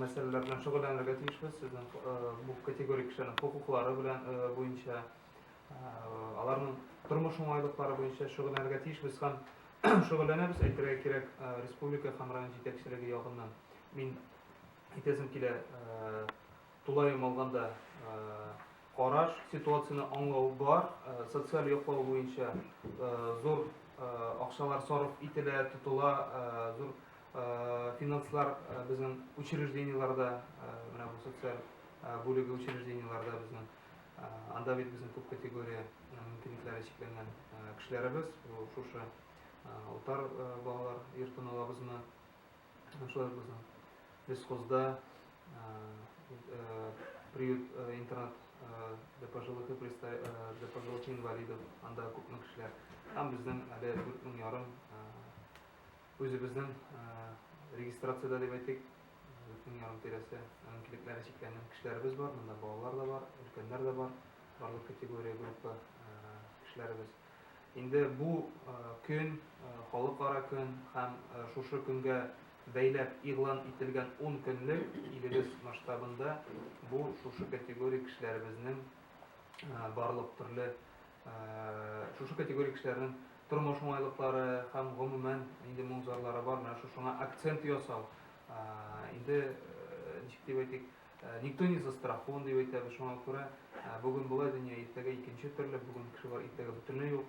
мәсьәләләр белән шөгыльләнергә тиешбез. Сезнең бу категория кешеләрнең хокуклары белән буенча, аларның тормыш уңайлыклары буенча шөгыльләнергә тиешбез һәм шөгыльләнәбез, әйтергә кирәк, республика һәм район җитәкчелеге ягыннан. Мин әйтәсем килә, тулаем алганда караш, ситуацияне аңлау бар, социаль яклау буенча зур акчалар сарыф ителә, тотыла, зур финанслар безнең учреждениеләрдә, менә бу социаль бүлеге учреждениеләрдә безнең, анда бит безнең күп категория мөмкинлекләре чикләнгән кешеләребез, бу шушы утар балалар йортын алабызмы, шулай ук безнең лесхозда приют интернат для пожилых и для пожилых инвалидов, анда күпме кешеләр. Һәм безнең әле 4500 үзебезнең регистрациядә дип әйтик, 4500 тирәсе мөмкинлекләре чикләнгән кешеләребез бар. Монда балалар да бар, өлкәннәр дә бар, барлык категория группа кешеләребез. Инде бу көн, халыкара көн һәм шушы көнгә бәйләп игълан ителгән 10 көнлек илебез масштабында бу шушы категория кешеләребезнең барлык төрле шушы категория кешеләрнең тормыш уңайлыклары һәм гомумән инде моң-зарлары бар, менә шушыңа акцент ясау. Инде ничек дип әйтик, никто не застрахован дип әйтәбез, шуңа күрә бүген болай дөнья, иртәгә икенче төрле, бүген кеше бар, иртәгә бөтенләй юк.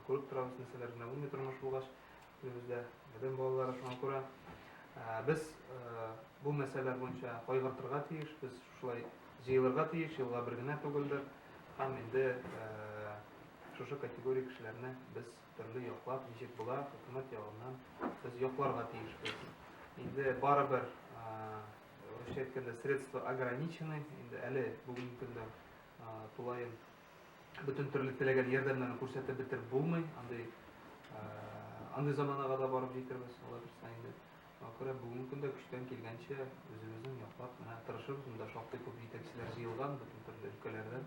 Күреп торабыз, нәрсәләр генә булмый тормыш булгач, илебездә адәм балалары, шуңа күрә без бу мәсьәләләр буенча кайгыртырга тиеш, без шулай җыелырга тиеш, елга бер генә түгелдер. Һәм инде шушы категория кешеләрне без төрле яклап, ничек була, хөкүмәт ягыннан без якларга тиешбез. Инде барыбер, русча әйткәндә, средства ограничены, инде әле бүгенге көндә тулаем бөтен төрле теләгән ярдәмнәрне күрсәтеп бетереп булмый. Андый андый заманага да барып җитербез, Алла бирсә инде. Шуңа күрә бүгенге көндә көчтән килгәнчә үзебезнең яклап менә тырышыбыз. Монда шактый күп җитәкчеләр җыелган бөтен төрле өлкәләрдән.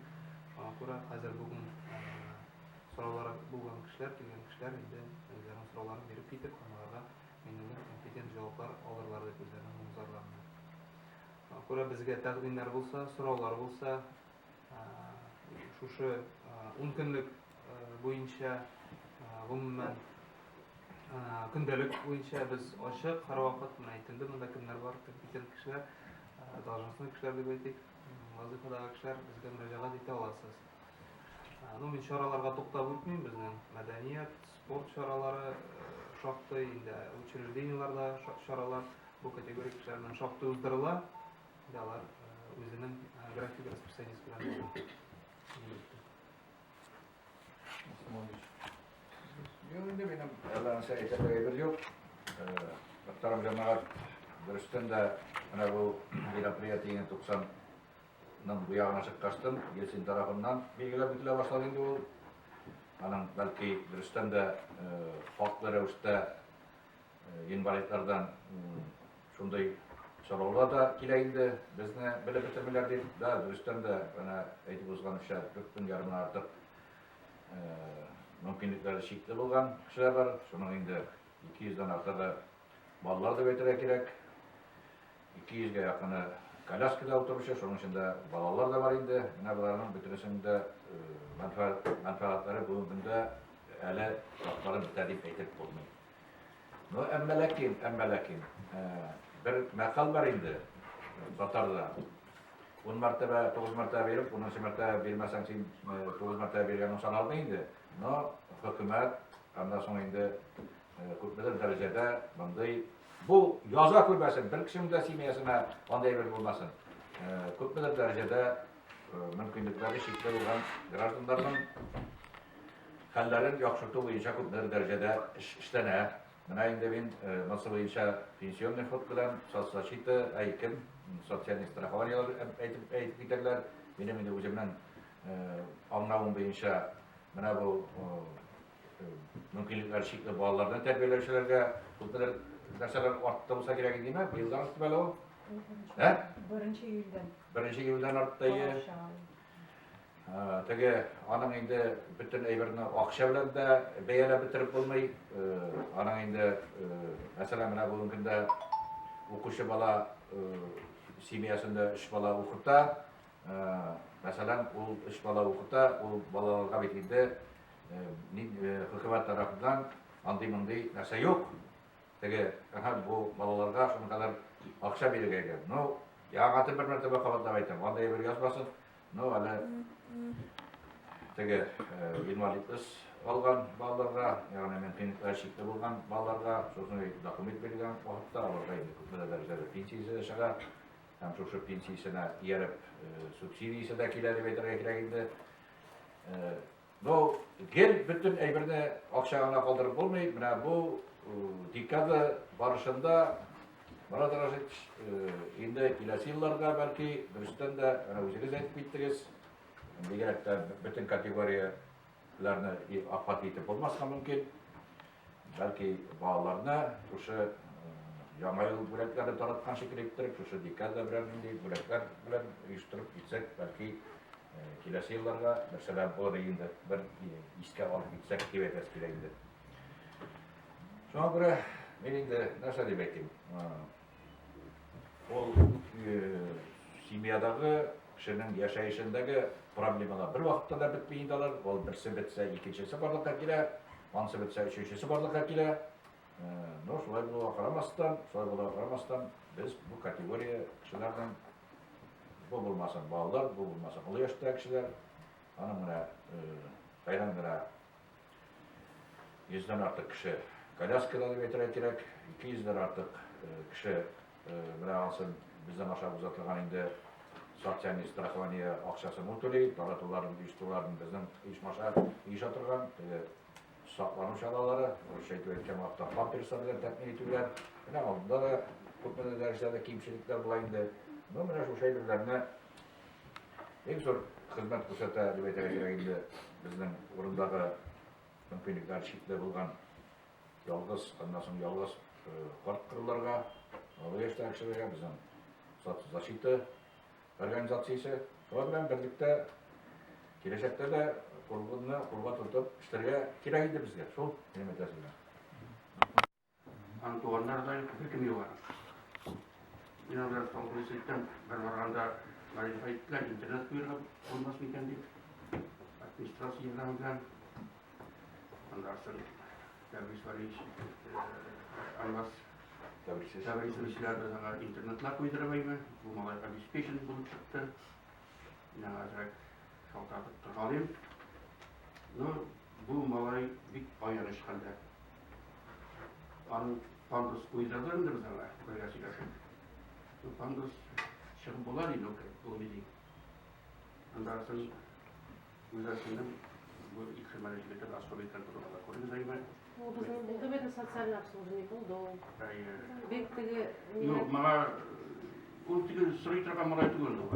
Шуңа күрә хәзер бүген сораулары булган кешеләр, килгән кешеләр инде үзләренең сорауларын биреп китеп, һәм аларга мин уйлыйм, компетент җаваплар алырлар дип үзләренең моң-зарларына. Шуңа күрә безгә тәкъдимнәр булса, сораулар булса, шушы 10 көнлек буенча гомумән көндәлек буенча без ачык һәрвакыт. Менә әйтелде, монда кемнәр бар, компетент кешеләр, должностной кешеләр дип әйтик, вазыйфадагы кешеләр, безгә мөрәҗәгать итә аласыз. Ну, мин чараларга туктап үтмим, безнең мәдәният, спорт чаралары шактый, инде учреждениеләрдә чаралар бу категория кешеләр белән шактый уздырыла. Инде алар үзенең график расписаниесе белән. Юк инде минем әллә нәрсә әйтерлек әйбер юк. Мөхтәрәм җәмәгать, дөрестән дә менә бу мероприятиене 90-ның бу ягына чыккачтын Ельцин тарафыннан билгеләп үтелә башлады инде ул. Аның бәлки дөрестән дә хаклы рәвештә инвалидлардан шундый сораулар да килә инде, безне белеп бетермиләр дип. Да, дөрестән дә, менә әйтеп узганымча, 4,5 меңнән артык мөмкинлекләре чикле булган кешеләр бар. Шуның инде 200дән артыгы балалар дип әйтергә кирәк. 200гә якыны коляскада утыручы, шуның эчендә балалар да бар инде. Менә боларның бөтенесенең дә мәнфәгатьләре бүгенге көндә әле шартлары бетә дип әйтеп булмый. Ну, әмма ләкин, әмма ләкин, бер мәкал бар инде татарда. 10 мәртәбә, 9 мәртәбә биреп, 10 мәртәбә бирмәсәң, син 9 мәртәбә биргәнең саналмый инде. Но хөкүмәт аннан соң инде күпмедер дәрәҗәдә мондый бу яза күрмәсен, бер кешенең дә семьясына андый әйбер булмасын. Күпмедер дәрәҗәдә мөмкинлекләре чикле булган гражданнарның хәлләрен яхшырту буенча күпмедер дәрәҗәдә эш эшләнә. Менә инде мин монысы буенча пенсионный фонд белән соцзащита, әй кем, социальный страхование әйтеп әйтеп китәрләр. Минем инде үземнең аңлавым буенча менә бу мөмкинлекләре чикле балаларны тәрбияләүчеләргә күпмедер нәрсәләр артты булса кирәк инде, быелдан артты әле ул. Ә? Беренче июльдән. Беренче июльдән артты, әйе. Теге аның инде бөтен әйберне акча белән дә бәяләп бетереп булмый. Аның инде, мәсәлән, менә бүгенге көндә укучы бала семьясында өч бала укыта. Мәсәлән, ул өч бала укыта, ул балаларга бит инде хөкүмәт тарафыннан андый-мондый нәрсә юк. Теге, әһә, бу балаларга шуның кадәр акча бирергә икән. Ну, яңа бер мәртәбә кабатлап әйтәм, андый әйбер язмасын. Ну, әле теге инвалидность алган балаларга, ягъни мөмкинлекләре чикле булган балаларга шушындый документ бирелгән вакытта аларга инде күпмедер дәрәҗәдә пенсиясе дә чыга. Һәм шушы пенсиясенә ияреп субсидиясе дә килә дип әйтергә кирәк инде. Ну, гел бөтен әйберне акча гына калдырып булмый. Менә бу декада барышында Марат Рашидович, инде киләсе елларда бәлки дөрестән дә менә үзегез әйтеп киттегез, бигрәк тә бөтен категорияләрне охват итеп булмаска мөмкин. Бәлки балаларны шушы яңа ел бүләкләре тараткан шикелле иттереп, шушы декада белән нинди бүләкләр белән оештырып китсәк, бәлки киләсе елларга бер сәбәп булыр инде, бер искә алып китсәк дип әйтәсе килә инде. Шуңа күрә мин инде нәрсә дип әйтим? Ул семьядагы кешенең яшәешендәге проблемалар бер вакытта да бетми инде алар. Ул берсе бетсә, икенчесе барлыкка килә, анысы бетсә, өченчесе барлыкка килә. Но шулай булуга карамастан, шулай булуга карамастан, без бу категория кешеләрнең бу булмасын балалар, бу булмасын олы яшьтәге кешеләр, аның менә кайдан гына йөздән артык кеше коляскада дип әйтергә кирәк, 200дән артык кеше менә ансын бездән аша уза торган инде социальный страхование акчасын ул түли, таратуларын, оештыруларын безнең оешма аша оеша торган теге саклану чаралары, урысча әйтеп әйткән вакытта памперслар белән тәэмин итүләр. Менә анда да күпмедер дәрәҗәдә кимчелекләр була инде. Ну, менә шушы әйберләрне бик зур хезмәт күрсәтә дип әйтергә кирәк инде безнең урындагы мөмкинлекләр чикле булган ялгыз, аннан соң ялгыз карт кырыларга, олы яшьтәге кешеләргә безнең соцзащита организациясе. Шулар белән берлектә киләчәктә дә кулны кулга тотып эшләргә кирәк иде безгә. Шул минем әйтәсем килә. Аның туганнары да юк, беркем юк аның. Мин алар столкнулись әйттем, бер барганда гариза әйттеләр, интернет куерга булмас микән дип. Администрация ярдәме белән. Аннан соң Тәбрис Валиевич, Алмаз Тәбрисовичлар без аңа интернетлар куйдырып әйме. Бу малай обеспечен булып чыкты. Мин аңа әзрәк шалтыратып торгалыйм. Ну, бу малай бик аяныч хәлдә. Аның пандус куйдырды инде без аңа, бергә сөйләшеп. Ну, пандус чыгып була ди, ну, кереп булмый ди. Аннан соң үзәсенең бу ике егете особый контрольгә күрегез әйме. Ул безнең булды бит социальный обслуживание булды ул. Бик теге Юк, моңа ул теге сорый торган малай түгел ул.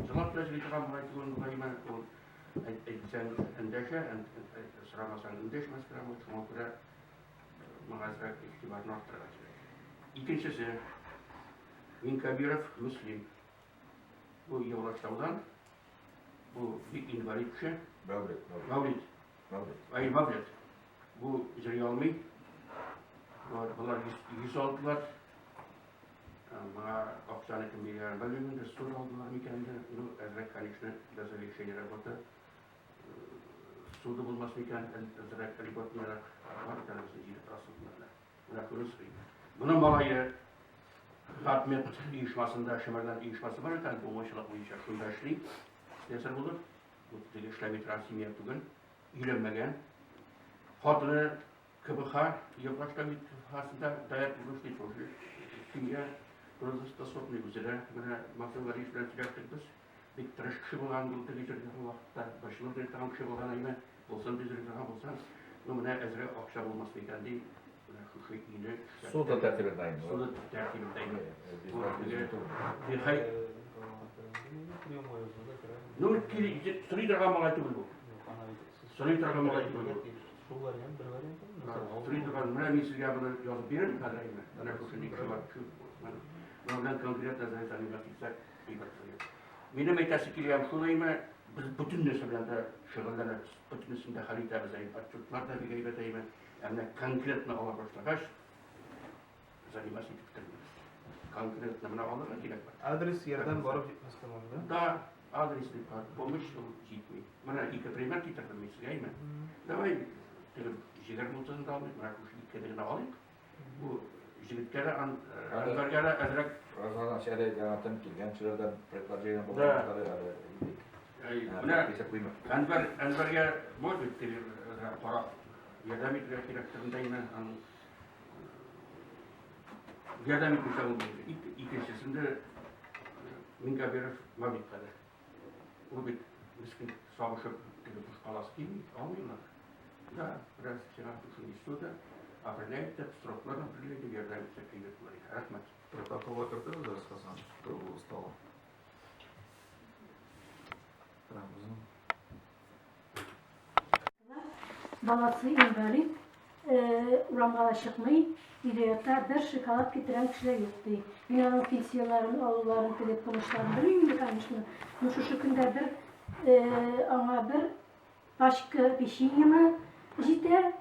Җылап та йөри торган малай түгел ул, әйме. Ул әйтсәң эндәшә, сорамасаң эндәшмәс прямо, шуңа күрә моңа әзрәк игътибарны арттырырга кирәк. Икенчесе, Минкабиров Мөслим. Бу Евротаудан, бу бик инвалид кеше. Мәүлет. Мәүлет. Мәүлет. Ай, Мәүлет. Бу йөри алмый. Болар 100 алдылар. Моңа акчаны кем биргәнен белмим инде, суд алдылар микән инде. Ну, әзрәк, конечно, для завершения работы суды булмас микән, әзрәк льготныйрак бар икән безнең 7%. Менә шуны сорыйм. Моның малае Татмед оешмасында, Шәмәрдән оешмасы бар икән, уңайчылык буенча шунда эшли. Слесарь булып, бу теге эшләми торган семья түгел, өйләнмәгән. Хатыны КБХ, Еврашка бит КБХсында даярка булып эшли, тоже семья трудоспособный үзе дә. Менә Мансур Галиев белән сөйләштек без. Бик тырыш кеше булган ул теге җирдә вакытта, борчылып йөри торган кеше булган әйме, булсын дип йөри торган булса, ну менә әзрәк акча булмас микән ди, менә шушы өйне Суда тәртибендә инде. Суда тәртибендә инде. Ну, сорый торган малай түгел бу. Сорый торган малай түгел бу. Шул вариант, бер вариант. Сорый торган, менә мин сезгә моны язып бирәм хәзер әйме. Менә шушы кеше бар. Моның белән конкретно заниматься итсәк, Минем әйтәсе килгән шул әйме, без бөтен нәрсә белән дә шөгыльләнәбез, бөтенесен дә хәл итәбез, әйме, отчетлар да бик әйбәт әйме. Ә менә конкретно ала башлагач, заниматься итеп бетермибез. Конкретно менә алырга кирәк бар. Адрес ярдәм барып җитмәскә может, да? Да, адресный помощь ул җитми. Менә ике пример китердем мин сезгә, әйме? Давай теге 20-30-ын да алыйк, менә шушы икене генә алыйк. Бу җегеткә дә, Әнвәргә дә әзрәк Разадан шәре яңадан килгән кешеләрдән предложение Да. булган әле. Менә Кисеп куйма. Әнвәр, Әнвәргә может быть теге әзрәк карап ярдәм итәргә кирәктер инде аның ярдәм итмичә булмый. Икенчесендә Мингабиров Мәүлиткә дә. Ул бит мескен сабышып теге буш каласы килми, алмый аны. Да, бераз сиңа шушындый история определяет, сроклар определяет, ярдәм итсәк әйбәт булыр иде. Рәхмәт. Протоколга кертәбез әле Хасан, круглого стола. Прям безнең. Баласы инвалид, урамга да чыкмый, өйдә ята, бер шоколад китергән кешеләр юк ди. Мин аның пенсияләрен алуларын, теге помощьларын белмим инде, конечно. Но шушы көндә бер аңа бер пачка печеньены җитә.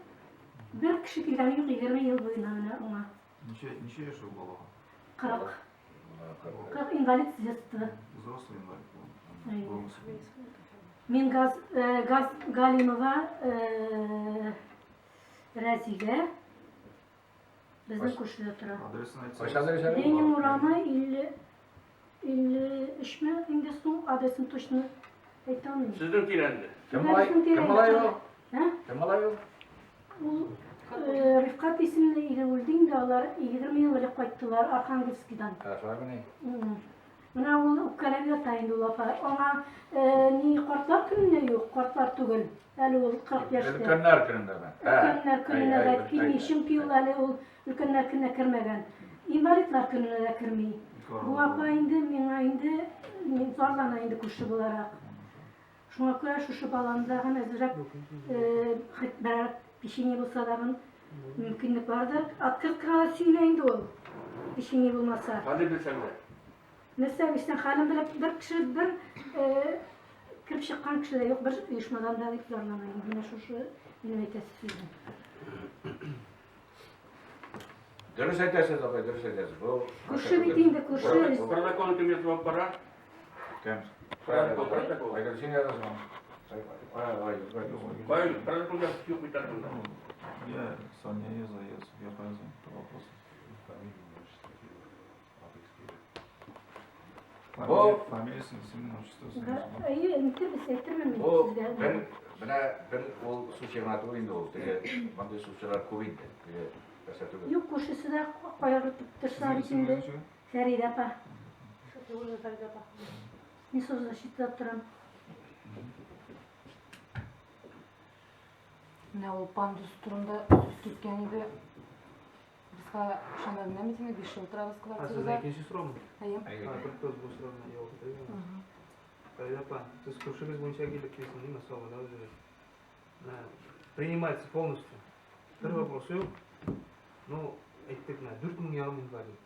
Бер кеше килгәне юк 20 ел буена менә аңа. Ничә ничә яшь ул балага? 40. 40, инвалид с детства. Взрослый инвалид ул. Әйе. Борынгысы. Мин Газ, Газ Галимова Рәзилә безнең күршедә тора. Адресын Кайсы әйтсәгез. адрес әле? Ленин урамы 50 53 ме инде соң, адресын точно әйтә алмыйм. Сезнең тирәндә. Кем малай? Кем малай ул? Ә? Кем малай ул? Ул Рифкат исемле ире үлде инде, алар 20 ел элек кайттылар Архангельскидан. Ә, шулаймыни? Менә ул үпкәләп ята инде ул апа. Аңа ни картлар көненә юк, картлар түгел. Әле ул 40 яшьтә. Өлкәннәр көнендә ме? Өлкәннәр көненә дә килми, чөнки ул әле ул өлкәннәр көненә кермәгән. Инвалидлар көненә дә керми. Бу апа инде миңа инде мин зарлана инде күрше буларак. Шуңа күрә шушы баланы дагын әзрәк хоть берәр печенье булса дагын мөмкинлек бардыр. Открыткага да сөенә инде ул. Печенье булмаса. Хәзер белсәң дә. Нәрсә белсәң, хәлен белеп бер кеше бер кереп чыккан кеше дә юк, бер оешмадан да дип зарлана инде. Менә шушы минем әйтәсе сүзем. Дөрес әйтәсез, апай, дөрес әйтәсез. Бу Күрше бит инде, күрше. Протоколны кем язып алып бара? Кем? Протокол, протокол. Айгөл, син язасың. Ай, ай, ай, Кай протокол язып юк бит әле монда. Я, Соня, я заезд, я поязым по вопросу. Бу- Фамилиясын, исемен, отчествосын Да, язма. Әйе, әйтербез, әйтермен мин Бу сезгә. бер менә бер ул су гына түгел инде ул. Теге мондый сучылар күп инде. Теге нәрсә түгел. Юк, күршесе дә кайгыртып торса Сезнең бит инде. исемегез ничек? Фәридә апа. Шәфигуллина Фәридә апа. Мин соцзащитада торам. Менә ул пандус турында сүз киткән иде. Безгә шәмбе генә бит инде 5 ел торабыз А сезнең квартирада. икенче сораумы? Әйе. А, только бу сорауны җавап бирегез. Фәридә апа, сез күршегез буенча килеп килсен, димме, сау да үзегез. Менә, принимается полностью. Бер вопрос юк. Ну, әйттек менә, 4500 инвалид.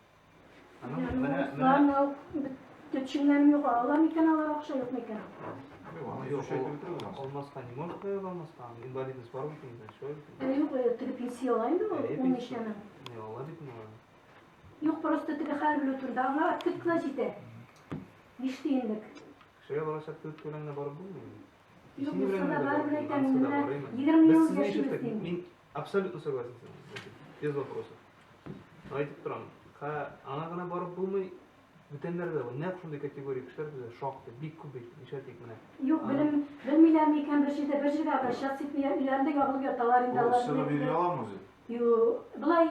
Аның менә менә Төпченнәрем юк, ала микән алар акча юк микән? Юк, аны Юк, изучать итеп бетерегез аны. алмаска не может кая алмаска, аның инвалидность бар бит инде, шулай бит. Юк, теге пенсия ала инде ул, Әйе, ун пенсия. ничәнең. Не ала бит инде аны. Юк, просто теге хәл белү турында. Аңа открыткалар җитә. 5 тиенлек. Кешегә балачак төп белән генә барып булмый инде. Юк, Исеме булса белән да генә барыбер барып әйтәм, булмый, анысы да менә бар, әйме? 20 Без ел сезне яшибез ишеттек. дим. Мин абсолютно согласен с вами. Без вопросов. Но әйтеп торам, ха, аңа гына барып булмый, бүтәннәр дә бар. Нәкъ шундый категория кешеләр бездә шактый, бик күп бит. Нишләтик менә. Юк, белем, белмиләр микән бер җирдә, бер җиргә обращаться итмиләр, өйләрендә ябылып яталар инде Ул алар. чыгып йөри аламы үзе? Юк, болай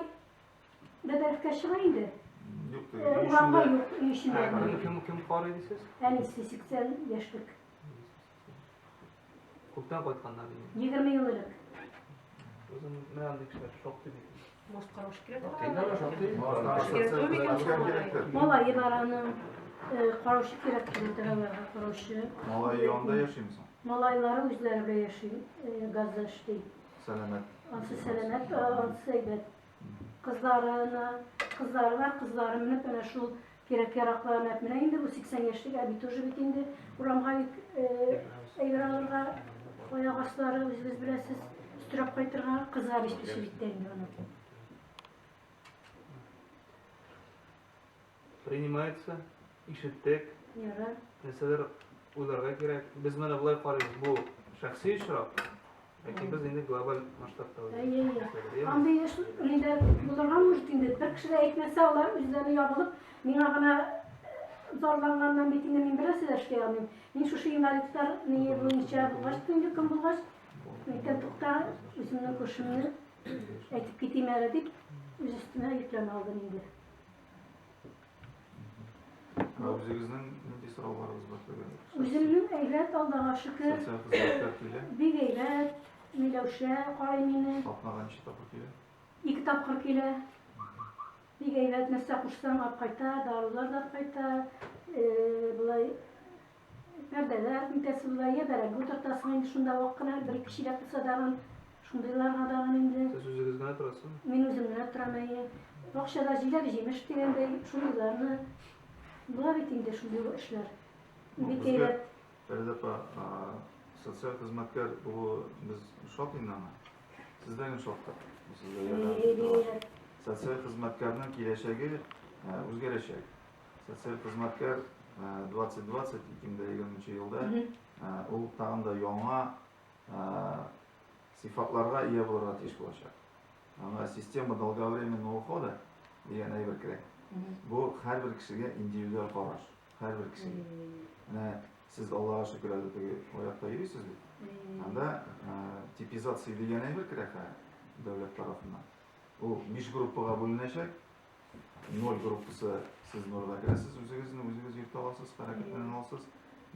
бәдәрәфкә чыга инде. Юк, теге өй Урамга эчендә. юк, өй эчендә. Кем кем кем карый дисез? Әнисе 80 яшьлек. Күптән кайтканнар инде. 20 ел элек. Үзем менә андый кешеләр шактый бит. Может, караучы кирәк? Шактый инде, шактый. Социаль кирәктер. Малае бар аның, караучы кирәк түгел аларга караучы. Малае янында яшиме соң? Малайлары үзләре белән яши, газда эшли. Сәламәт. Ансы сәламәт, ансы әйбәт. Кызларына, кызлары бар, кызлары менеп әнә шул кирәк-яракларын алып менә инде бу 80 яшьлек әби тоже бит инде урамга бик әйбер алырга аяк аслары үзегез беләсез, өстерәп кайтырга кызга бит кеше бит инде аны. Принимается, ишеттек. Ярар. Нәрсәләр уйларга кирәк. Без менә болай карыйбыз, бу шәхси очрак. Ләкин без инде глобаль масштабта уйлыйбыз. Әйе, әйе. Андый эш нидә булырга может инде. Бер кеше дә әйтмәсә, алар үзләре ябылып, миңа гына зарланганнан бит инде мин берәрсе дә эшли алмыйм. Мин шушы инвалидлар ние буенча булгач, инде кем булгач, әйтәм, тукта, үземнең күршемне әйтеп китим әле дип, үз өстемә йөкләмә алдым инде. Ә үзегезнең нинди сорауларыгыз бар түгел? Үземнең әйбәт, Аллага шөкер. Социаль хезмәткәр килә. Бик әйбәт. Миләүшә карый мине. Атнага ничә тапкыр килә? Ике тапкыр килә. Бик әйбәт, нәрсә кушсаң алып кайта, дарулар да алып кайта. Болай пәрдәләр нитәсе була, я бәрәңге утыртасың инде шунда вак кына бер-ике чиләк булса дагын, шундыйларга дагын инде. Сез үзегез генә торасызмы? Мин үзем генә торам, әйе. Бакчада җиләк-җимеш дигәндәй, шундыйларны була бит инде шундый эшләр. Бик әйбәт. Фәридә апа, социаль хезмәткәр булуы без шат инде аңа. Сездән генә шаттык. Сезгә ярдәм итеп. Социаль хезмәткәрнең киләчәге үзгәрәчәк. Социаль хезмәткәр 2020, 2020 елда ул тагын да яңа сыйфатларга ия булырга тиеш булачак. Аңа система долговременного ухода дигән әйбер керә. Бу һәрбер кешегә индивидуаль караш, һәрбер кешегә. Менә сез Аллага шөкер әле теге аякта йөрисез бит. Анда типизация дигән әйбер керә хәзер дәүләт тарафыннан. Ул 5 группага бүленәчәк. Ноль группасы сез нольга керәсез, үзегезне үзегез йөртә аласыз, хәрәкәтләнә аласыз.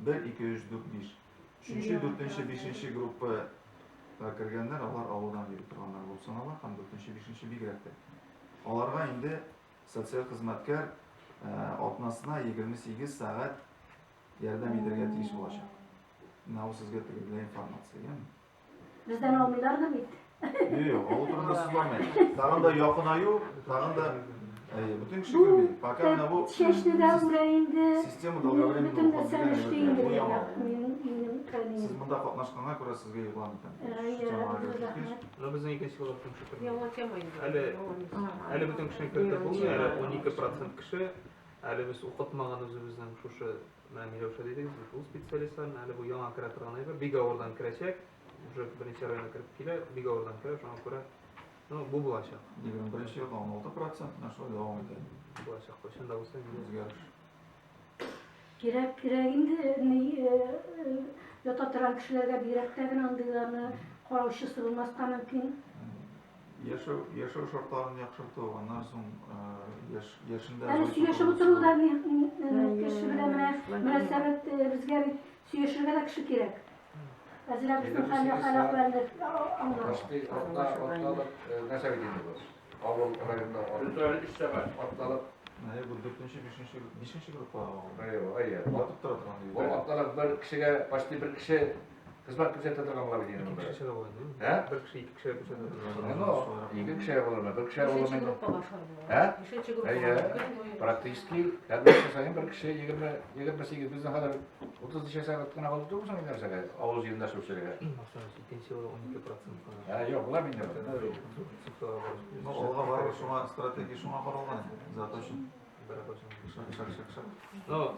1, 2, 3, 4, 5. Өченче, дүртенче, бишенче группага кергәннәр, алар авылдан йөри торганнар булып санала, һәм дүртенче, бишенче бигрәк тә. Аларга инде социаль хезмәткәр атнасына 28 сәгать ярдәм итәргә тиеш булачак. Менә ул сезгә теге для информации, яме? Бездән алмыйлар да бит. Юк, алу турында сүз бармый. Тагын да якынаю, тагын да әйе, бөтен кеше керми. Пока менә бу чәчне дә үрә инде. Система долговременного Бөтен нәрсәне эшли инде. Бу яңа. Минем Сез монда катнашканга күрә сезгә игълан итәм. Ну, безнең икенче елга бөтен кеше керми. Яңа тема инде. Әле әле бөтен кешене кертеп булмый, әле 12% кеше. Әле без укытмаган үзебезнең шушы менә Миләүшә дидегез бит, ул специалистларны әле бу яңа керә торган әйбер, бик авырдан керәчәк. Уже берничә районга кереп килә, бик авырдан керә, шуңа күрә, ну, бу булачак. 21 елда 16% менә шулай дәвам итә. Булачак, кайчан да булса инде. Үзгәреш. Кирәк, кирәк инде, ни, ята торган кешеләргә бигрәк тә генә андыйларны караучысы булмаска мөмкин. Яшәү, яшәү шартларын яхшырту, аннан соң яшь, яшендә Әле сөйләшеп утыру да кеше белән менә мөнәсәбәт безгә бит сөйләшергә дә кеше кирәк. Әзрәк безнең хәл хәл әхвәлне аңлау. Почти атна, атналык нәрсә бит инде бу? Авыл районда Көн 3 сәгать. атналык. Әйе, бу дүртенче, бишенче, бишенче группа. Әйе, әйе. Ятып тора торган Бу атналык бер кешегә, почти бер кеше хезмәт күрсәтә торган була бит инде Ике монда. кеше чыга була, не? Ә? Бер кеше, ике кеше күрсәтә торган. Ну, ике кеше булырмы, бер кеше булырмы Бишенче инде? группага шулай була. Ә? Бишенче группага. Әйе. Көн буе. Практически һәр бер кеше саен бер кеше 20, 28, безнең хәзер 30 ничә сәгать кенә калды түгелме соң нәрсәгә? Авыл җирендә эшләүчеләргә. Максат, икенче елда 12% кына. Ә, юк, була инде. Ну, алга барып шуңа стратегия шуңа каралган инде. Заточен. Шак, шак, шак, шак. Ну,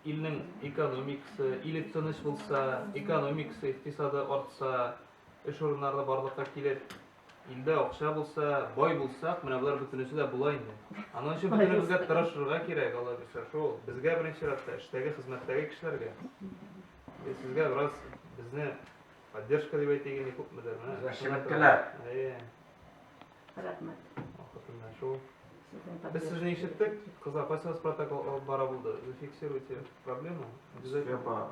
илнең экономикасы, иле тыныч булса, экономикасы, икътисады артса, эш урыннары барлыкка килеп, илдә акча булса, бай булсак, менә болар бөтенесе дә була инде. Аның өчен бөтенебезгә тырышырга кирәк, Алла бирсә, шул безгә беренче чиратта эштәге, хезмәттәге кешеләргә. Сезгә бераз безне поддержка дип әйтик инде күпмедер, менә. Безгә чеметкеләр. Әйе. Рәхмәт. Вакытында шул. Без сезне ишеттек. Кызлар, кайсыгыз протокол алып бара булды? Зафиксируйте проблему. София апа,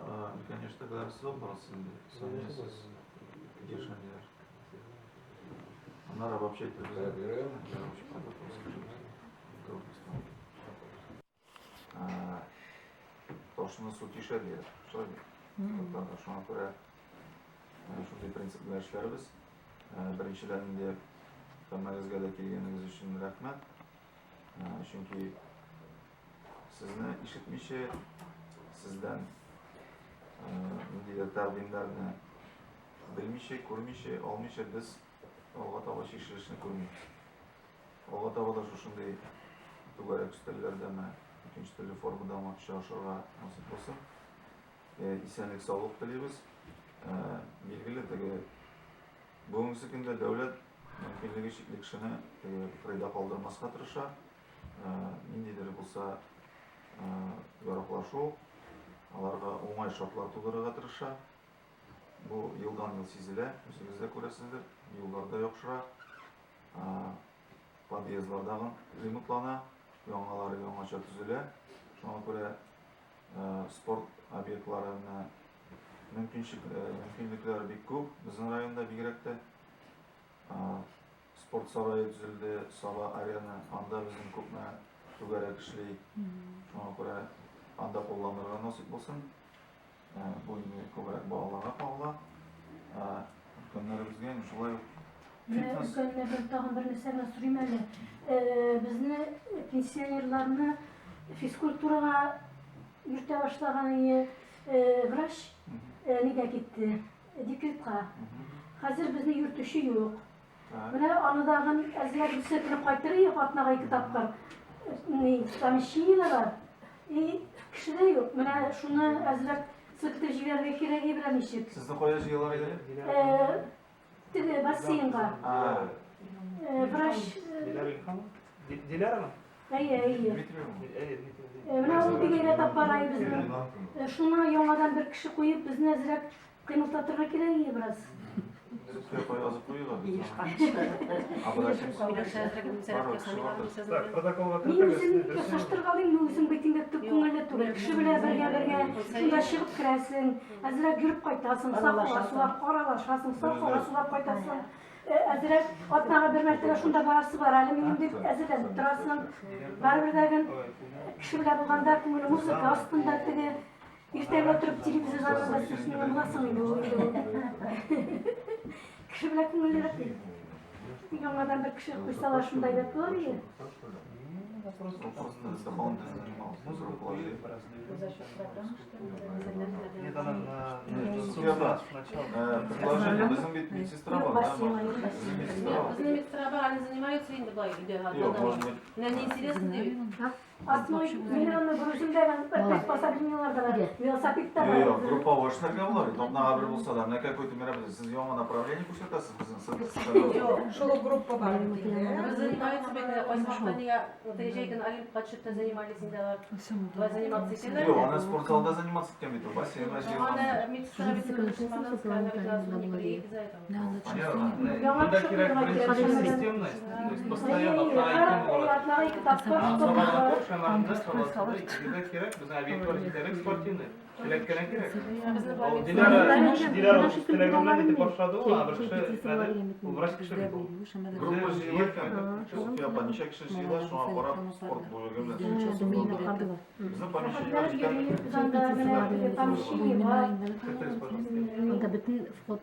конечно, тогда сез алып барасыз инде. Соня, сез решениеләр. Аннары обобщать итеп. Ташны су тишә диләр. Шулай бит. Татарда шуңа күрә шундый принцип белән эшләрбез. Беренчедән инде һәммәгезгә дә килгәнегез өчен рәхмәт. Чөнки сезне ишетмичә, сездән ниндидер тәкъдимнәрне белмичә, күрмичә, алмыйча без алга таба чишелешне күрмибез. Алга таба да шушындый түгәрәк өстәлләрдәме, икенче төрле формада аңа очрашырга насыйп булсын. Исәнлек, саулык телибез. Билгеле, теге бүгенге көндә дәүләт мөмкинлеге чикле кешене теге кырыйда калдырмаска тырыша. Ниндидер булса яраклашу, аларга уңай шартлар тудырырга тырыша. Бу елдан-ел сизелә, үзегез дә күрәсездер, юллар да яхшыра, подъездлар дагы ремонтлана, яңалары яңача төзелә. Шуңа күрә спорт объектларына мөмкинлекләр бик күп, безнең районда бигрәк тә. Спорт сарае төзелде, Саба арена, анда безнең күпме түгәрәк эшли. Шуңа күрә анда кулланырга насыйп булсын. Бу инде күбрәк балаларга кагыла. Өлкәннәребезгә инде шулай ук Менә өлкәннәрдән тагын бер нәрсә генә сорыйм әле. Безне пенсионерларны физкультурага йөртә башлаган врач нигә китте? Декретка. Хәзер безне йөртүче юк. Менә аны тагын әзрәк берсе килеп кайтыр иде атнага ике тапкыр. Ни, помещение дә бар. И кеше дә юк. Менә шуны әзрәк селкетеп җибәрергә кирәк иде белән ничек. Сезне кая җыялар иде? Теге бассейнга. Врач. Диләр Илһамова? Диләрамы? Әйе, әйе. Менә ул бик әйбәт аппарат безнең. Шуны яңадан бер кеше куеп, безне әзрәк кыймылдатырга кирәк иде бераз. Мин үзем ясаштыргалыйм, мин үзем бит инде төп күңелле түгел. Кеше белән бергә бергә шунда чыгып керәсең, әзрәк йөреп кайтасың, саф һава сулап аралашасың, саф һава сулап кайтасың. Әзрәк атнага бер мәртәбә шунда барасы бар әле минем дип әзерләнеп торасың. Барыбер дә кеше белән булганда күңел музыка астында теге Иртәгә торып телевизор карарга сүзне буласың инде ул инде ул. Кеше белән күңеллерәк бит. Яңадан бер кеше куйсалар шундай әйбәт булыр иде. Предложение, безнең бит медсестра бар, да? Безнең медсестра бар, они занимаются инде былай өйдә. Юк, может быть. Менә не интересно дип. Одной миллионы грузиннардан приспособлениелар да бар, велосипед та бар. Юк, групповой эшләргә була бит. Атнага бер булса да, менә какой-то мероприятие. Сез яңа направление күрсәтәсез безнең социаль. Юк, шул ук группа бар бит инде. Без занимаются бит, кайсы вакытта нигә җәй көне Олимпка төшеп тә занимались инде алар. Болай заниматься итәләр. Юк, аны спортзалда заниматься иткән бит ул, бассейнга җыелган. Аны медсестра бит Шимановская, она бит нас не приедет за это. Яңа Монда кеше кирәк куярга беренче кирәк. системность, то есть постоянно атнага ике Әйе, көн атнага ике тапкыр була. спорт Сабадан бар. шәмәрендә сабасында икегә кирәк, безнең объектлар җитәрлек спортивный. Теләк кенә кирәк. Ул Диляра, Диляра үз теләге белән итеп башлады ул, ә бер кеше эшләде. Ул врач кеше бит ул. Группа җыела икән, София апа, ничә кеше җыела, шуңа карап спорт бүлеге белән сөйләшәсе булды. Безнең помещениеләр җитәрлек. Без анда менә помещение бар. Кертегез, пожалуйста. Анда бөтен вход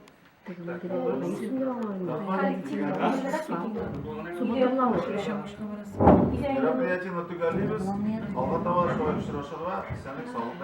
Мероприятиене төгәллибез. Алга таба шулай очрашырга, исәнлек, саулык.